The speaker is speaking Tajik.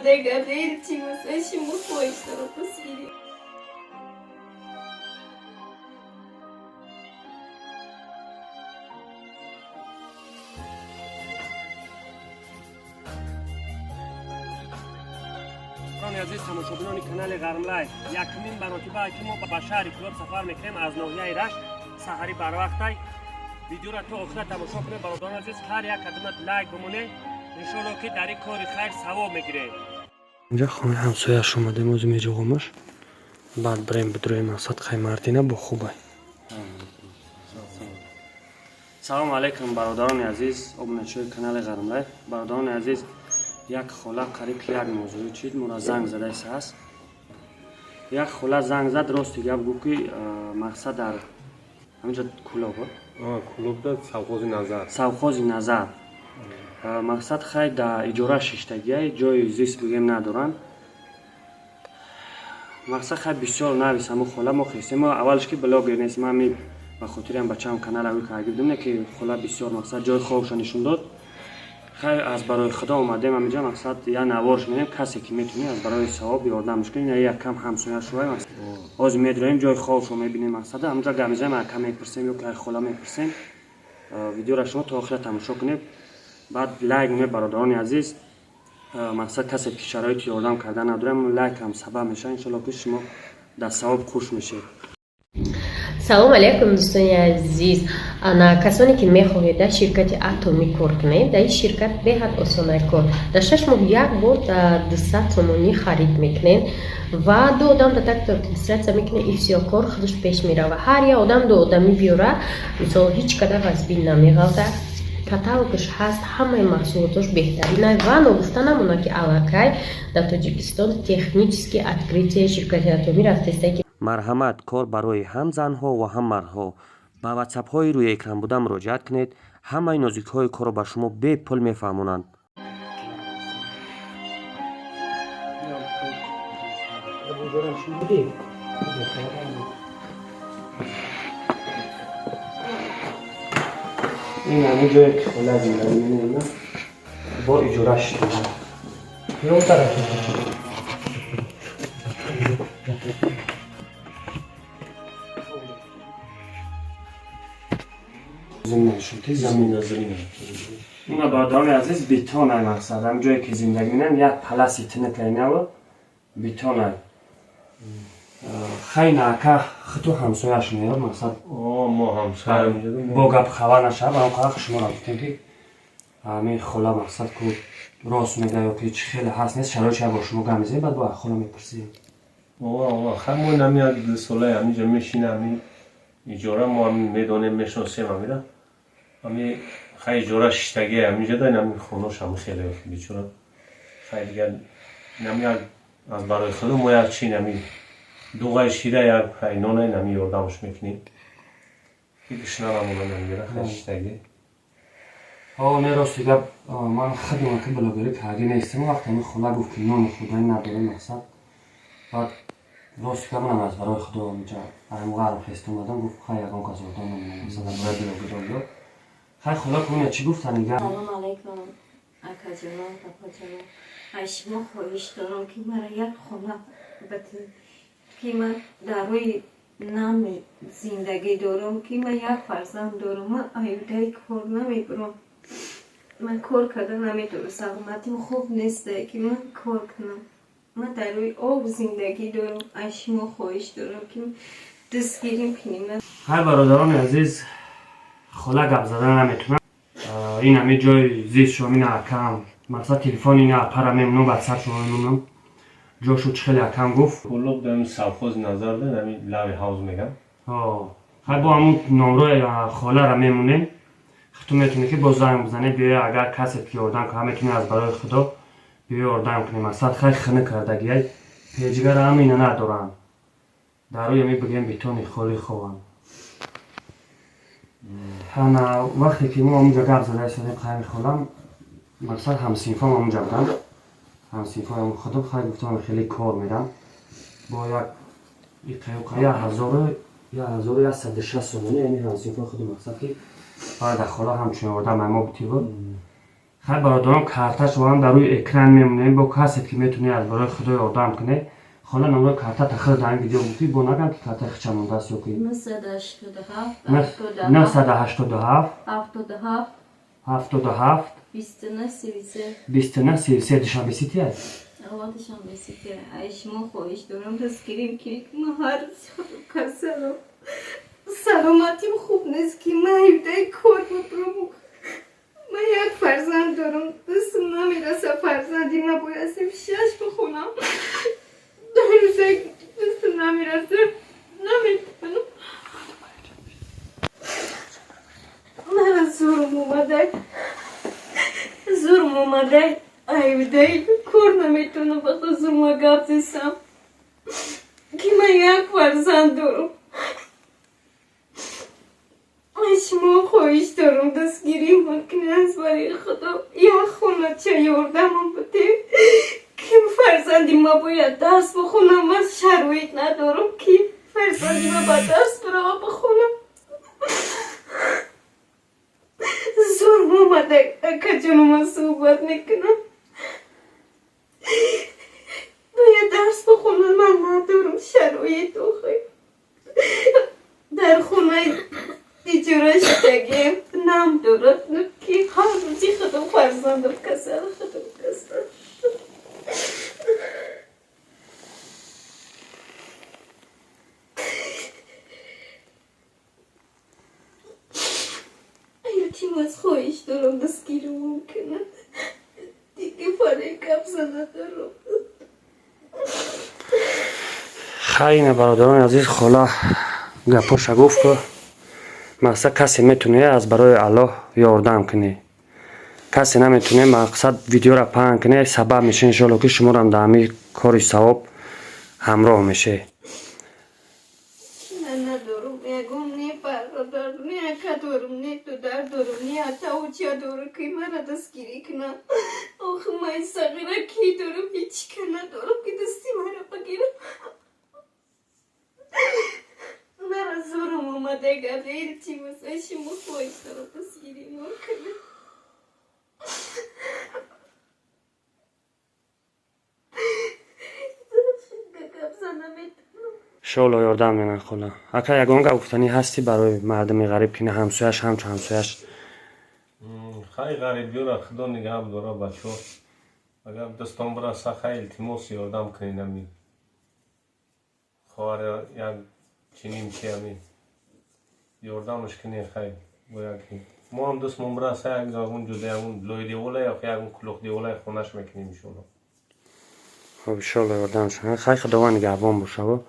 омада карда. Илтимос, аз шумо хоҳиш дорам, дастгирӣ. Дӯстони азиз, тамошобинони канали Ғармлайф, якумин маротиба, ки мо ба шаҳри Кӯлоб сафар мекунем аз ноҳияи Рашт. Саҳарӣ барвақтай. Видеоро то охира тамошо кунед, бародарони азиз. Ҳар як қадамат лайк бимонед, иншоалло, ки дар ин кори хайр савоб мегиред. Инҷа хонаи ҳамсояш омадем, ози меҷоғомаш, баъд бирем бидроем. Мақсад хай мардина бо хубай. Салому алайкум, бародарони азиз, обуначиҳои канали Ғармлайф. Бародарони азиз, як хола қариб ки як мавзӯи чид мора занг задаиса аст. Як хола занг зад, рости гап гуфт, ки мақсад дар ҳаминҷа Кӯлоб. Кӯлобда, совхози Назар. Совхози Назар, мақсад хай да иҷора шиштагиай, ҷои зист бигем надоранд. Мақсад хай бисёр навис ҳамо хола. Мо хестем, мо аввалш ки блогер нест, ман ми ба хотири бачаам канал авӣ карда будем, не ки хола бисёр мақсад ҷои хобша нишон дод. Хай аз барои худо омадем ҳаминҷа, мақсад я наворш менем. Касе ки метавонӣ, аз барои савоб ёрдамш кунӣ. Якам ҳамсоя шувай, ҳозир медроем, ҷои хобшо мебинем, мақсад ҳаминҷа гап мезанем, якам мепурсем ё ки хола мепурсем. Видеоро шумо то охира тамошо кунед, баъд лайк мекунед, бародарони азиз. Мақсад касе ки шароити ёрдам кардан надорам, лайк ҳам сабаб мешавад, иншоалло, ки шумо дар савоб хуш мешед. Салом алейкум, дӯстони азиз! Ана касоне ки мехоҳед дар ширкати Атомӣ кор кунед, дар ин ширкат беҳад осонай кор. Дар 6 моҳ як бор дар 200 сомонӣ харид мекунед ва ду одам дар такта регистрация мекунед, и всё, кор худаш пеш мерава. Ҳар як одам ду одамӣ биёра, мисол, ҳеҷ када вазбин намеғалта. Каталогаш ҳаст, ҳамаи маҳсулотош беҳтарина. Ва ногуфта намонад, ки аллакай дар Тоҷикистон технически открытие ширкати Атомӣ рафтеста ки Марҳамат, кор барои ҳам занҳо ва ҳам мардҳо. Ба ватсапҳои рӯи экран буда муроҷиат кунед, ҳамаи нозукиҳои корро ба шумо бепул мефаҳмонанд. Ин ҳамин ҷое ки хола зиндагӣ менамояд, бо иҷора шуда. Ё тараф. Замина, замина. Ина, бародарони азиз, бетонай. Мақсад ҳам ҷое ки зиндагӣ менам, як паласи тинакайнаву бетонай. Хай наака хиту ҳамсояш меёд, мақсад. Мо ҳамсоя. Бо гап хабар нашавад, ба он шуморо гуфтем, ки ҳамин хола мақсад ку рост мега ё ки чӣ хеле ҳаст нест шароит, бо шумо гап мезанем, баъд бо хола мепурсем. Хай мо нами як 2 солаи ҳаминҷа мешина, ҳамин иҷора, мо ҳамин медонем, мешиносем ҳамира. Ҳами хай иҷора шиштагӣ ҳаминҷа да, ҳамин хонош ҳами хеле бечора. Хай дигар нами як аз барои худо мо як чи нами дуғаи шира, як хай нона нами ёрдамш мекунем, ки гушна намонад ҳаминҷа, хай шиштагӣ. О, не, рости гап, ман худам ки блогерӣ кардӣ нестам, вақте ҳамин хола гуфт, ки нони хӯрданӣ надорем, мақсад баъд рости гап манам аз барои худо инҷа аймғарм хест омадам. Гуфт, хай ягон кас ёрдам намекунад, мақсад аз барои блогерон. Хай хола, куня чӣ гуфтан дига? Салом алайкум, акаҷонон, папаҷонон. Аз шумо хоҳиш дорам, ки мара як хона батин, ки ман дар рӯи нам зиндагӣ дорам, ки ман як фарзанд дорам. Ман аюдаи кор намебурам, ман кор карда наметавонам, саломатим хуб нест, ки ман кор кунам. Ман дар рӯи об зиндагӣ дорам. Аз шумо хоҳиш дорам, ки дастгирим кунем. Хай, бародарони азиз, хола гап зада наметунам. Ин ҳами ҷои зист шом, ина акам, мақсад телефони ина апара мемонам, ватсап шумо мемонам, ҷошу чӣ хеле акам гуфт. Кӯлоб дар совхози Назар да, ҳамин лави ҳавз мегам. Хай бо ҳамун номрои холара мемонем, хиту метавонӣ ки боз занг бизанӣ, биёя. Агар касе ки ёрдам кунад, метавонӣ аз барои худо биё, ёрдам кунӣ. Мақсад хай хина кардагиай, пеҷгара ҳам ина надоранд, дар рӯи ами бигем бетони холӣ хованд. Ана вақте ки мо ҳамунҷа гап зада истодем, қайми холам, мақсад ҳамсинфом ҳамунҷа буданд, ҳамсинфоям худам. Хай гуфтам, хеле кор мерам, бо як иқаюқа 1160 сомонӣ, яъне ҳамсинфои худи, мақсад ки баъд хола ҳамчун ёрдам мо бутиву. Хай бародарон, карташ вам дар рӯи экран мемонем, бо касет ки метавонӣ аз барои худо ёрдам кунӣ. Хола, номрои карта тахил дар ин видео гуфтӣ, бо нагам ки картаи хича мондааст ё ки? 987 987 77 77 29 33 29 33. Душанбе Сити аст? Ава, Душанбе Сити. Ай шумо хоҳиш дорам, дастгирим кунед. Ман ҳар рӯз худо касалам, саломатим хуб нест, ки ман ҳибдаи кор бубурам. Ман як фарзанд дорам, дастам намераса. Фарзанди ман бояд синфи шаш бихонам. Дар рӯзак дастам намераса, наметавонам. Мара зӯрум омада, зӯрум омада, айбдаи кор наметавонам. Вақто зӯрма гап зесам, ки ман як фарзанд дорам. Ай шумо хоҳиш дорам, дастгирим кунед аз барои худо, як хонача ёрдамам бидед, ки фарзанди ма бояд дарс бихонам. Ман шароит надорам, ки фарзанди ма ба дарс бирава бихонам. Зӯрм омада, акаҷону, ман суҳбат мекунам. Бояд дарс бихонам, ман надорам шароит. Охи, дар хонаи иҷора шудагем, нам дорад, ки ҳар рӯзи худо фарзандам касал, худо касал. Илтимос, хоҳиш дорам, дастгиримон кунад. Дига фаре гап надорам. Хайна, бародарони азиз, хола гапоша гуфт, ку мақсад касе метавонӣ аз барои Аллоҳ ёрдам кунӣ, касе наметавонӣ, мақсад видеоро паҳн кунӣ, сабаб меша, иншоалло, ки шуморам дар ҳамин кори савоб ҳамроҳ мешед. Ман надорам ягон, не бародар, не ака дорам, не дудар дорам, не атауча дорам, ки мара дастгирӣ кунам. Охи, ман сағира ки дорам? Ҳеҷ ка надорам, ки дасти мара бигирам. Мара зӯрам омада гап. Илтимос, ай шумо хоҳиш дорам, дастгиримон кунед. Гап зан наметавонам. Иншоалло, ёрдам менан. Хола, ака, ягон гап гуфтанӣ ҳастӣ барои мардуми ғариб, ки на ҳамсояш, ҳамчу ҳамсояш? Хай, ғарибиёра худо нигаҳ дора, бачаҳо. Агар дастон бираса, хай, илтимос, ёрдам кунед ами хоҳар, як чиним чи ами ёрдамаш кунед. Хай, бояд ки мо ҳам дастмон бираса, як ягон ҷуда, ягон лои девола ё ягон кулух деволаи хонаш мекунем, иншоалло. Хоб, иншоалло, ёрдам шавад. Хай, худованд нигаҳбон бошаву.